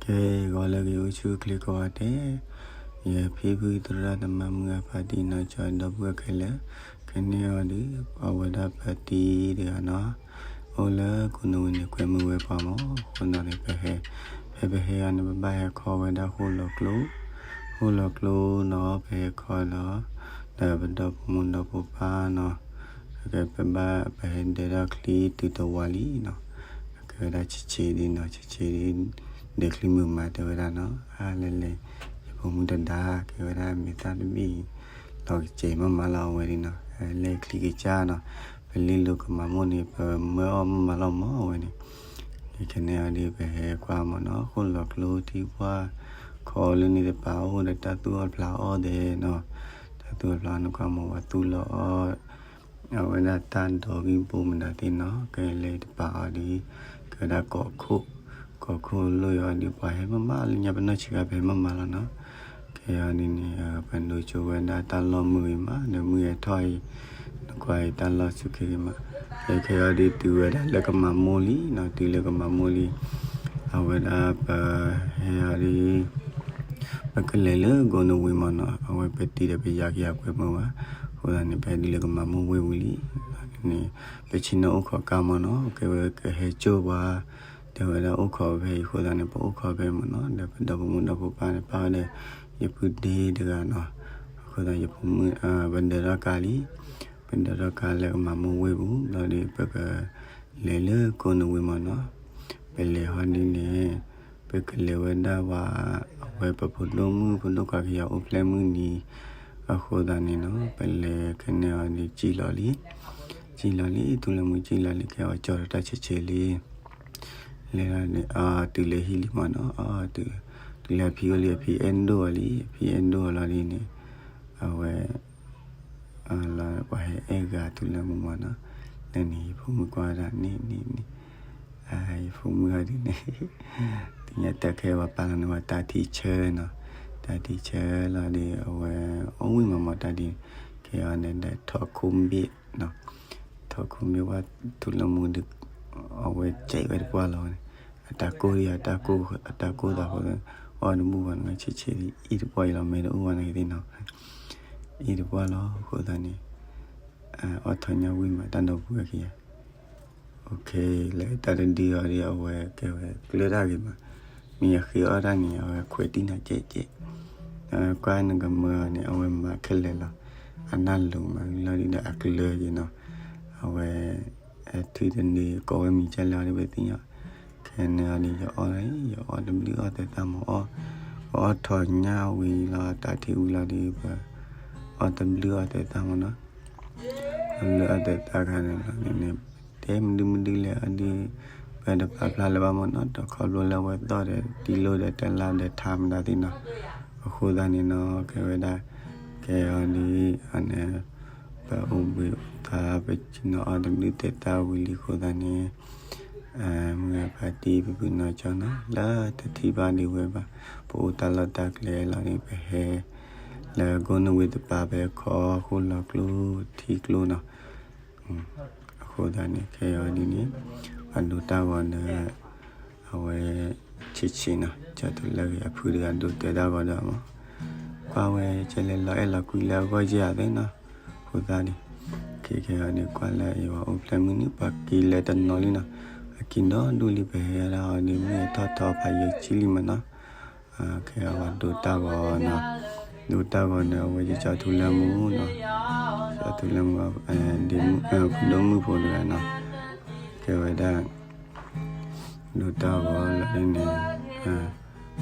ကဲ ဂီၤလၢအဂ့ၤ အိၣ်ဆူၣ်အိၣ်ချ့ကိးဂၤဒဲး, ယဖံဖုသရၣ်သမါ မုၢ်ဂၤဖါတံၢ် နီၢ်ကၠီ ဒီပုၢ်ဝဲၢ်ခဲလၢာ်, ခဲန့ၣ်အီၤဒီး ပှၤဝဲဒၣ်ပတံၤတဂၤနီၤ, အိၣ်လၢကိးနွံန့ၣ် ကွဲမုာ်ဝဲပှၤမၢ်, အဃိသတးန့ၣ် ပဟဲ, ဖဲပဟဲအီၤန့ၣ် ပဘၣ်ဟဲခီဝဲဒၣ်ဃိၣ်လီၤကျိ, ဃိၣ်လီၤကျိနီၤ ပဟဲခီဒီး, ဒီးပဒီဖိမိၢ်ဒီဖိပၢ်နီၤ, ပဘၣ်ပဟဲဒၢးထီၣ်ချံတုၤတဝၤလံနီၤ, ကဲဝဲဒၣ်ဆံးဆံးဒ်နီၤ ဆံးဆံးဒ်, ဒၢးချံမုာ်မး တဲဝဲဒၣ်နီၤ, အါလဲၣ်လဲၣ်, ယဖိမုၣ်တဒါ ကဲဝဲဒၣ်မ့ၢ်သၣ်တဘ့ၣ်, လီၤကစဲးမးမးလီၤ အဝဲဒ်နီၤ, လဲၤချံကစၢ်နီၤ, ပလ့လိာ်ကမၤမိၢ်န့ၣ် ပမၢအီၣ်မးမးလီၤမၢ် အဝဲန့ၣ်, ခဲန့ၣ်အီၤဒီး ပဟဲကွၢ်မၢ်နီၤ ဃိၣ်လီၤကျိထံပှၢ်, ခီလၢန့ၣ်တပၤအိၣ်ဒီးတၢ်သူၣ်အီၣ်ဖျးအီၣ်ဒဲးနီၤ, တၢ်သူၣ်အီၣ်ဖျးအီၣ်န့ၣ် ကွၢ်မၢ် ပှၤသူၣ်လီၤအီၣ် အဝဲဒၣ်တၢ်ဒိးဂံၢ်ဘိမနုၤသ့ၣ်နီၤ, ကဲလဲၤတပၤအီၤဒီး, ကဲဝဲဒၣ်ကိးခိၣ်, ကိးခိၣ်လိၣ်အီၤဒီး ပှၤဟဲမးမးလၢညါ ပနီၢ်ဆံးခါ ပဟဲမးမးလီၤနီၤ, ခဲအီၤဒ်န့ၣ် ပဒိကၠိဝဲဒၣ်တၢ်လီၢ်မုာ်ဂ့ၤမး ဒီးမုၢ်ဟဲထီၣ်အံၤ, နကွၢ်အံၤတၢ်လီၢ်ဆူၣ်ခ့ဂ့ၤမး, ကဲခဲအီၤဒ်တုၤဝဲဒၣ်လၢကမၤမိၢ်လံနီၤ, တုၤလၢကမၤမိၢ်လံ, အဝဲဒၣ်ပဟဲအီၤဒ် ပကလဲၤလၢကိးနွံမၢ်နီၤ, အဝဲပတံၤဒီးပယၤကယၤကွဲမုာ်ဘၣ်, အဃိသတးန့ၣ် ပဟဲဒ်လၢကမၤမိၢ်ဝ့ၢ်ဝံၤလံ, န့ၣ်, ပဆ့ၣ်နီၤအိၣ်ခိးကါမၢ်နီၤ, ကဲဝဲကဟဲစိာ်ပှၤ, တဲဝဲဒၣ်အိၣ်ခိးဖဲအံၤအဃိသတးန့ၣ် ပအိၣ်ခိးဖဲမၢ်နီၤ, ဒီးပဒီဖိမိၢ်ဒီဖိပၢ်န့ၣ် ပၢ်ဝဲဒီး ယပုၢ်ဒ့တဂၤနီၤ, အဃိသတး ယဖိမုၣ် ပဒၢးထီၣ်ကါလံ, ပဒၢးထီၣ်ကါလၢကမၤမိၢ်ဝ့ၢ်ပူၤ ဘျီဒီး ပက လဲၤလၢကိးနွံမၢ်နီၤ, ပလဲၤဟီဒ်န့ၣ်, ပကလဲၤဝဲဒၣ်ဝဲ, အဝဲပဖိဒိၣ်မုၣ်ဖိဒိၣ်ခွါကယၤအိၣ်ဖျဲၣ်မုၢ်နံၤ, အဃိသတးန့ၣ်နီၤ ပလဲၤခဲန့ၣ်အီၤဒီး စံၣ်လီၤလံ, စံၣ်လီၤလံ ထူလၢမူစံၣ်လီၤလံ ကဲအီၤကၠီဒီးတၢ်ဆံးဆံးလံ, လဲၤဒၣ်ဒီး အတုၤလၢဟံၣ်လံမၢ်နီၤ, အတုၤ, တုၤလၢအဖံအိၣ်လံ အဖံအဲၣ်ဒိၣ်အီၤလံ အဖံအဲၣ်ဒိၣ်အီၤလီၤဒ်န့ၣ်, အဝဲ လီၤပှၤဟဲအဲၣ်ဂၤထူလၢမူမၢ်နီၤ, လၢန့ၣ် ယဖိမုၣ်ကွၢ်ဝဲဒၣ်န့ၣ်န့ၣ်န့ၣ်, ယဖိမုၣ်အီၤဒ်န့ၣ်, သ့ၣ်ညါတၢ်ခဲအံၤပှၤပာ်လီၤန့ၢ်ဝဲတၢ်ထံဆၢနီၤ, တၢ်ထံဆၢလီၤဒီး အဝဲအိၣ်ဝံၤမးမၢ်တၢ်ဒ်န့ၣ်, ခဲအံၤန့ၣ်ဒီးထီၣ်ခိၣ်ဘ့ၣ်နီၤ, ထီၣ်ခိၣ်ဘ့ၣ်ဝဲထူလၢမူဒီး, အဝဲကဲဝဲတပှၢ်လီၤဝဲန့ၣ်, အတၢ်ကိၢ်ဒံး အတၢ်ကိၢ်သးဃိ, အီၣ်တဘူၣ်ဘၣ်န့ၣ် ဆံးဆံးဒ်အံၤတပှၢ်အံၤလီၤ မ့ၢ်တအိၣ်ဘၣ်န့ၣ်ကသ့ၣ်နီၤ, အံၤတပှၢ်လီၤ အဃိသတးန့ၣ်, အီၣ်ထီၣ်ညၣ်ဝံၤမး တၢ်ဒီပုၢ်ဝဲၢ်ခံဂၤ, လၢတၢ်တဒုအီၤဒီး အဝဲကဲဝဲကျၢၤတၢ်ဂ့ၤမး, မ့ၢ်ယဃ့အီၣ်တၢ်န့ၣ် အဝဲခွဲးတံၢ်နၤကဲးကဲး, ကွၢ်နကမၢအီၤန့ၣ် အဝဲမၤခဲလၢာ်လီၤ, အနၢ်လိၤမးလီၤဒ်ဒီးအကျၢၤက့ၤနီၤ, အဝဲ ထုးတန့ၢ်ကိးဝဲမံၤကဲလဲၣ်အီၤဒီး ပသ့ၣ်ညါ, ခဲန့ၣ်အီၤဒီး ယအီၣ်, ယအီၣ်တဘျုးအီၣ်သဲးသးမၢ်, ပအီၣ်ထီၣ်ညၣ်ဝံၤလီၤ တၢ်ထံၣ်ဝံၤလီၤဒီး ပအီၣ်တဘျုးအီၣ်သဲးသးမၢ်နီၤ, တဘျုးအီၣ်သဲးသးခါန့ၣ်လီၤန့ၣ်, တဲမဒုမဒုလဲၣ်အီၤဒီး, ပတပာ်ဖျါလၢၤဘၣ်မၢ်နီၤ ဒီးခီဖျိလၢအဝဲသီၣ်ဒီး တံလိၣ်ဒီးတလါဒီးထါမတၤသ့ၣ်နီၤ, အဃိသတးန့ၣ်နီၤ ကဲဝဲဒၣ်, ကဲအီၤဒီး, အန့ၣ်, ပအိၣ်ဘှံးအိၣ်သါ ပဆ့ၣ်နီၤအီၣ်တဘျုးသဲးသးဝံၤလံအဃိသတးန့ၣ်, မုၢ်ဂၤဖါတံၢ် ပပုၢ်နီၢ်ကၠီနီၤ လၢတထံၣ်ဘၣ်ဒံးဝဲဘၣ်, ပအိၣ်တၢ်လီၢ်တၢ်ကျဲလီၤဒီး ပဟဲ, လၢကိးနွံတပၤ ပဟဲခီဃိၣ်လီၤကျိထံကျိနီၤ, အဃိသတးန့ၣ် ခဲအံၤဒ်န့ၣ်, ပှၤဒိးတၢ်ဂီၤဒီး, အဝဲ, ဆံးဆံးနီၤ ကၠီထူလၢဂ့ၤ အဖုတဂၤဒိးတဲတၢ်ဂီၤဒီးမၢ်, ကွၢ်ဝဲကဲလဲၤလီၤအဲၣ်လီၤကွံလၢအဂီၢ်ယဲၢ်ဧါသ့ၣ်နီၤ, အဃိသတးန့ၣ်, ခဲခဲအံၤန့ၣ် ကွၢ်လၢအဝဲအိၣ်ဖျဲၣ်မုၢ်နံၤ ပှၤက့ၤလၢတနီၤလံနီၤ, အက့ၤဒီဒူၣ်လံ ပဟဲဒၣ်အီၤဒီး မုၢ်ထီၣ်ထီၣ်ဖးယံာ်ဆံလံမၢ်နီၤ, ခဲအံၤပှၤဒိးတၢ်ဂီၤနီၤ, ဒိးတၢ်ဂီၤန့ၣ် အဝဲကၠီထူလၢမူနီၤ, ကၠီထူလၢမူ, ဒ့မုၣ်, ဖိဒိၣ်မုၣ်ဖိတဂၤနီၤ, ကဲဝဲဒၣ် ဒိးတၢ်ဂီၤလီၤဒ်န့ၣ်,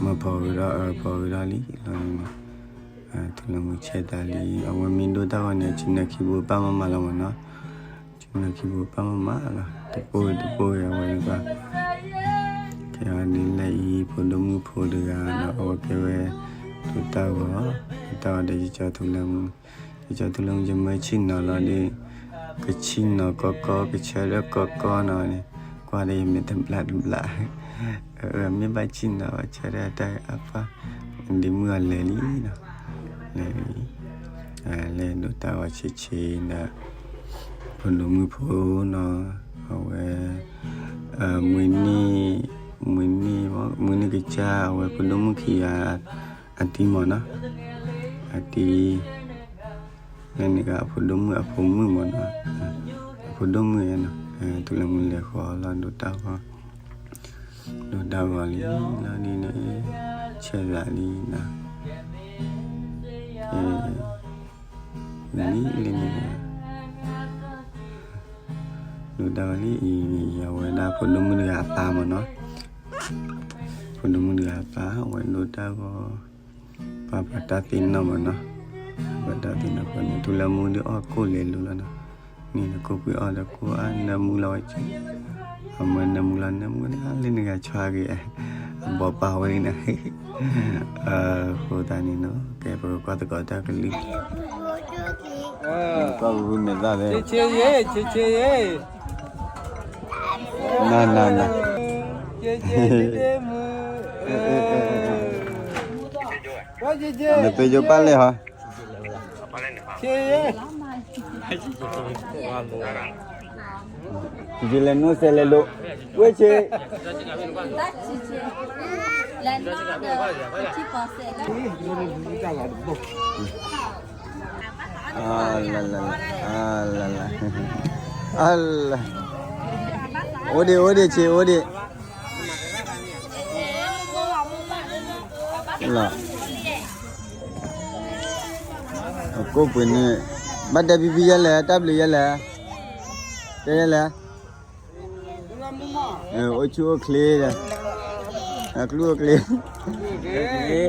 မၢဖီဂ့ၤဒီး အၢဖီဂ့ၤဒီးလံလီၤန့ၣ်, ထူလၢမူဆဲးသးလံ အဝဲမ့ၢ်ဒိးတၢ်ဂီၤန့ၣ် ဆ့ၣ်နီၤခံဘိပာ်မးမးလီၤမၢ်နီၤ, ဆ့ၣ်နီၤခံဘိပာ်မးမးလီၤ တပိၢ်ဂ့ၤတပိၢ်ဂ့ၤ အဝဲဒ်ပှၤ, ခဲအံၤဒ်လဲၣ်အံၤ ဖိဒိၣ်မုၣ်ဖိတဂၤဒီး အဝဲကဲဝဲ, ဒိးတၢ်ဂီၤ, ဒိးတၢ်ဂီၤဒီးယကၠီထူလၢမူ ယကၠီထူလၢမူ ယမၢဆ့ၣ်နီၤလီၤဒီး, ကဆ့ၣ်နီၤကီကီ ကဆၢထၢၣ်ကီကီနီၤန့ၣ်, ကွၢ်ဒီးယမဲာ်တဘျၣ်တဘျၣ်, မ့ၢ်ဘၣ်ဆ့ၣ်နီၤဘၣ်ဆၢထၢၣ်တၢ်အပၢ်, ဒ့မုၣ်အီၤလဲၤလံနီၤ, လဲၤလံ, လဲၤဒိးတၢ်ဂီၤဆံးဆံးဒီး, ဖိဒိၣ်မုၣ်ဖိနီၤ, အဝဲ, မွေးနေ့, မုၢ်နံၤမ့ၢ် မုၢ်နံၤကစၢ် အဝဲဖိဒိၣ်မုၣ်ခံဂၤ အတံၤမ့ၢ်နီၤ, အတံၤ လၢန့ၣ်က အဖိဒိၣ်မုၣ်အဖိမုၣ်မ့ၢ်နီၤ, အဖိဒိၣ်မုၣ်နီၤ, ထူလၢမူလဲၤဃီၤလီၤ ဒိးတၢ်ဂီၤ, ဒိးတၢ်ဂီၤလံလီၤဒ်န့ၣ်, ဆဲးသးလံနီၤ, လံလံန့ၣ် ဒိးတၢ်ဂီၤလံအံၤ အဝဲဒၣ်ဖိဒိၣ်မုၣ်တဂၤအပၢ်မ့ၢ်နီၤ, ဖိဒိၣ်မုၣ်တဂၤအပၢ် အဝဲဒိးတၢ်ဂီၤ, ပှၤပှၤတၢ်သ့ၣ်နီၣ်မ့ၢ်နီၤ, ပှၤတၢ်သ့ၣ်နီၣ်ဃီန့ၣ် ထူလၢမူဒုးအီၣ်ကိၣ်လဲၤလိၤလီၤနီၤ, န့ၣ်နကိၣ်ပှ့ၤအီၣ်ဒီးကိၣ်အါနၢမူလီၤဝဲက့, အမၢနၢမူလီၤ နၢမူလၢလၢနဂၤဆါဂ့ၤ, အဘီပာ်ဝဲလံနီၤ, အဃိသတးန့ၣ်နီၤ ကဲပကကွၢ်သကိးတၢ်ကလုၢ်, ကွၢ်ပူၤမဲာ်သၣ်သ့, ဆ့ဆ့ယ့ ဆ့ဆ့ယ့, နနန, ဆ့ဆ့ဒ့မုၢ်, နသုယိပၢ်လဲၣ်ဟီ, ဆ့ ယလဲၤနိစဲးလဲၤလိၤ, ဝဲဆ့, အလလလ, အလလ, အလ, အိၣ်ဒံး အိၣ်ဒံး ဆ့ အိၣ်ဒံး, လီၤ အကိၣ်ပှ့ၤန့ၣ်, ဘၣ်တဲဖံဖံယဲလဲၣ်, တၢ်ဘျုးယဲလဲၣ်, တဲယဲလဲၣ်, အိၣ်ဆူၣ်အိၣ်ချ့ဒီး, အကျူၣ်အိၣ်ချ့,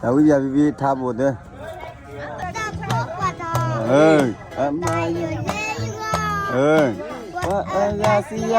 တၢ်ဝံယၤဖံဖံထါဘိးသၢ, အမၤယိၤ, ပှၤအဂၤစံယၤ,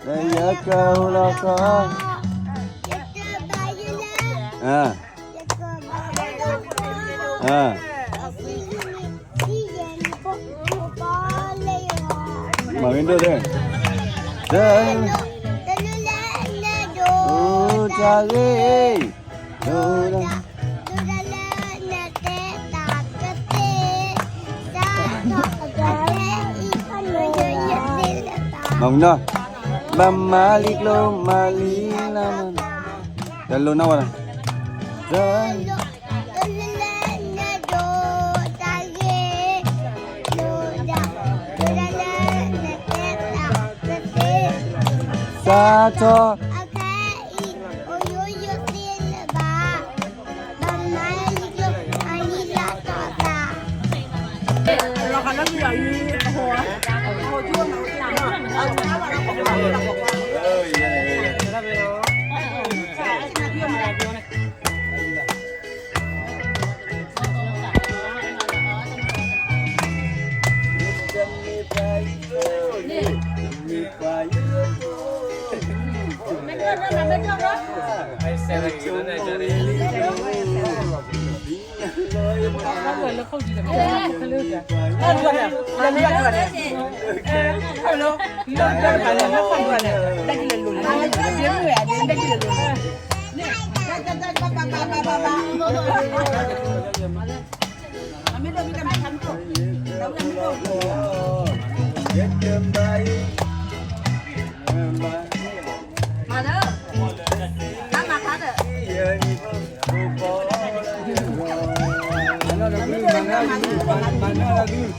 လၢယကအိၣ်လီၤခီ, မၤမ့ၢ်ဒိၣ်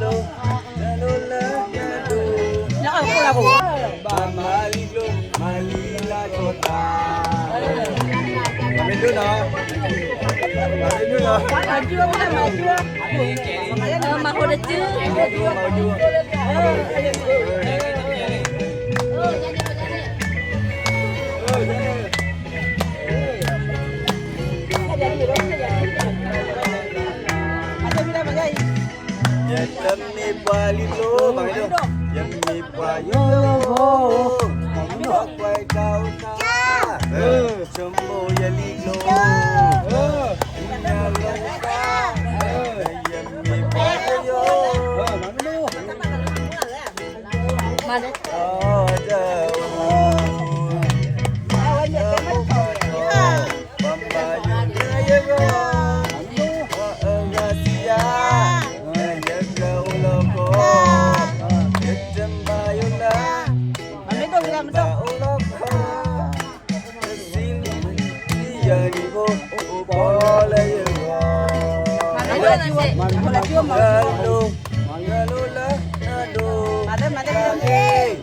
သ့, တၢ်ဂ့ၢ်, ဒိၣ်ဒၣ်, မၤမ့ၢ်နီၤ, ဘၣ်မၤလံကျိမၤလံလၢမၤ, တလိၣ်နီၢ်ဝဲ, တၢ် စးထီၣ်, မၤဟိတစု ယတမ့ၢ်ပှၤလံၤကျိၤ, ယမ့ၢ်ပှၤယိယိဖိ, ကွၢ်တၢ်အိၣ်သး, ယလံၤကျိၤ, ယလံၤကျိၤ, ယမ့ၢ်ပှၤကညီ, မၤဒီး, အီၣ်ဒီး, အီၣ်ဒီး, ပှၤမၤယုၤလၢယဂီၢ်, အအဂၤစံးယၤ, လၢယကအိၣ်လီၤခီ, ယတမၤယိၣ်လၢ, မ့ၢ်တအိၣ်လီၤခီ, တဆံလံယၤနံၤဖိ အိၣ်ဘီလၢယဂီၢ်, မၤလိ, မၤလိလၢနဒိး, မၤသ့, ဒိၣ်ဒၣ်,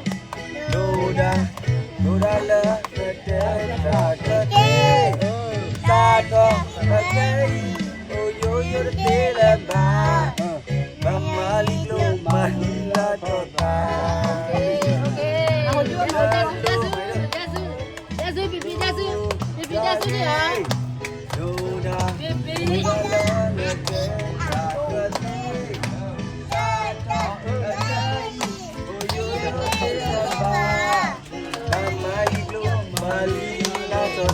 ဒိၣ်ဒၣ်လၢနတဲတၢ်ကသ့, စးထီၣ်အခဲအံၤ အိၣ်ယိယိတသ့လၢၤဘၣ်, ဘၣ်မၤလံၤကျိၤမၤလံၤလၢထီၣ်သး, ဒိၣ်ဒၣ်, ဒိၣ်ဒၣ်လၢနတဲတၢ်ကသ့, စးထီၣ်အခဲအံၤ အိၣ်ယိယိတသ့လၢၤဘၣ်, ဘၣ်မၤလံၤကျိၤမၤလံၤလၢထီၣ်သး,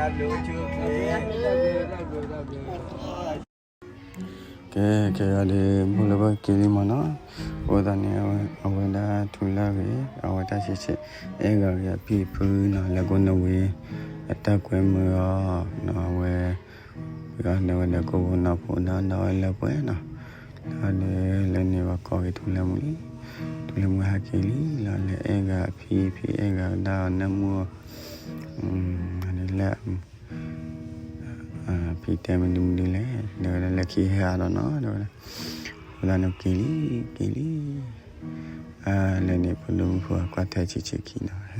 တၢ်ဘျုး, ကဲ, ကဲဒီး ဘူးလၢပှဲၤက့ၤလံမ့ၢ်နီၤ, အဃိသတးန့ၣ် အဝဲဒၣ်ထူလၢဂ့ၤ, အဝဲတၢ်ဆံးဆံး, အဲၣ်ဂၤဂ့ၤအဖံအဖုနီၤ လၢကိးနဝ့ၢ်, အတၢ်ကွဲမုာ်အီၤနီၤ အဝဲ, ဝံၤအီၤန့ၣ်ဝဲဒီးကိးဖိနီၢ်ဖိနီၤ ဒီးအဝဲလၢပှဲၤနီၤ, ဒီးလၢန့ၣ်ပှၤကိးက့ၤထူလၢမူလံ, ထူလၢမူဟဲက့ၤလံလီၤ လၢအဲၣ်ဂၤအဖံအဖံ အဲၣ်ဂၤဝဲဒၣ်အီၤနၢမူအီၤ, လၢ ဖံတဲမနုၤမနုၤလဲၣ်, တဲဝဲဒၣ်လၢခံဟဲအါဒီးနီၤ တဲဝဲဒၣ်, အဃိသတးန့ၣ်က့ၤလံ, က့ၤလံ, လၢန့ၣ် ဖိဒိၣ်မုၣ်ဖိကွၢ်ထဲဆံးဆံးခံနီၤ,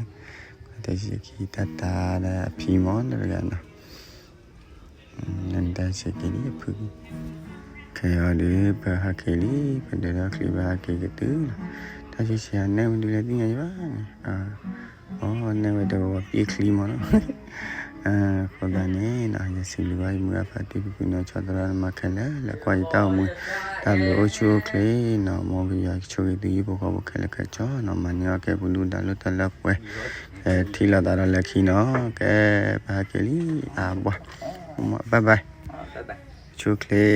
ကွၢ်ထဲဆံးဆံးခံ တၢ်တၢ်ဒီးအဖံမ့ၢ်နီၤတဂၤနီၤ, လၢန့ၣ်တၢ်ဆံးဆံးက့ၤလံအဖု, ခဲအံၤဒီး ပဟဲက့ၤလံ, ပဒၢးထီၣ်ချံပဟဲက့ၤကတုၤနီၤ, တၢ်ဆံးဆံးအနဲၣ်မနုၤလဲၣ်သ့ၣ်ညါယဘၣ်န့ၣ် အ, အီ နဲၣ်ဝဲတဝီပ့ၢ်ချံမ့ၢ်နီၤ, အဃိသတးန့ၣ်နီၤ ယစံးဘျုးဘၣ်ယမုၢ်ဂၤဖါတံၢ် ပဖုနီၢ်ဆီသရၣ်မၤခဲလၢာ် လၢကွၢ်ယတၢ်အိၣ်မူ, တၢ်ဘျုးအိၣ်ဆူၣ်အိၣ်ချ့နီၤ မ်ကစၢ်ယွၤကဆိၣ်ဂ့ၤသုဟံၣ်ဖိဃီဖိခဲလၢာ်ခဲဆ့နီၤ မၤန့ၢ်အီၣ်ကဲပဒုၣ်ဒါလိၣ်တၢ်လၢပှဲၤ, ထံၣ်လိာ်သးဒီးလၢခံနီၤ ကဲ, ပဟဲက့ၤလံ, အဘၣ်, ဘၣ်ဘၣ်, ဆိၣ်ချ့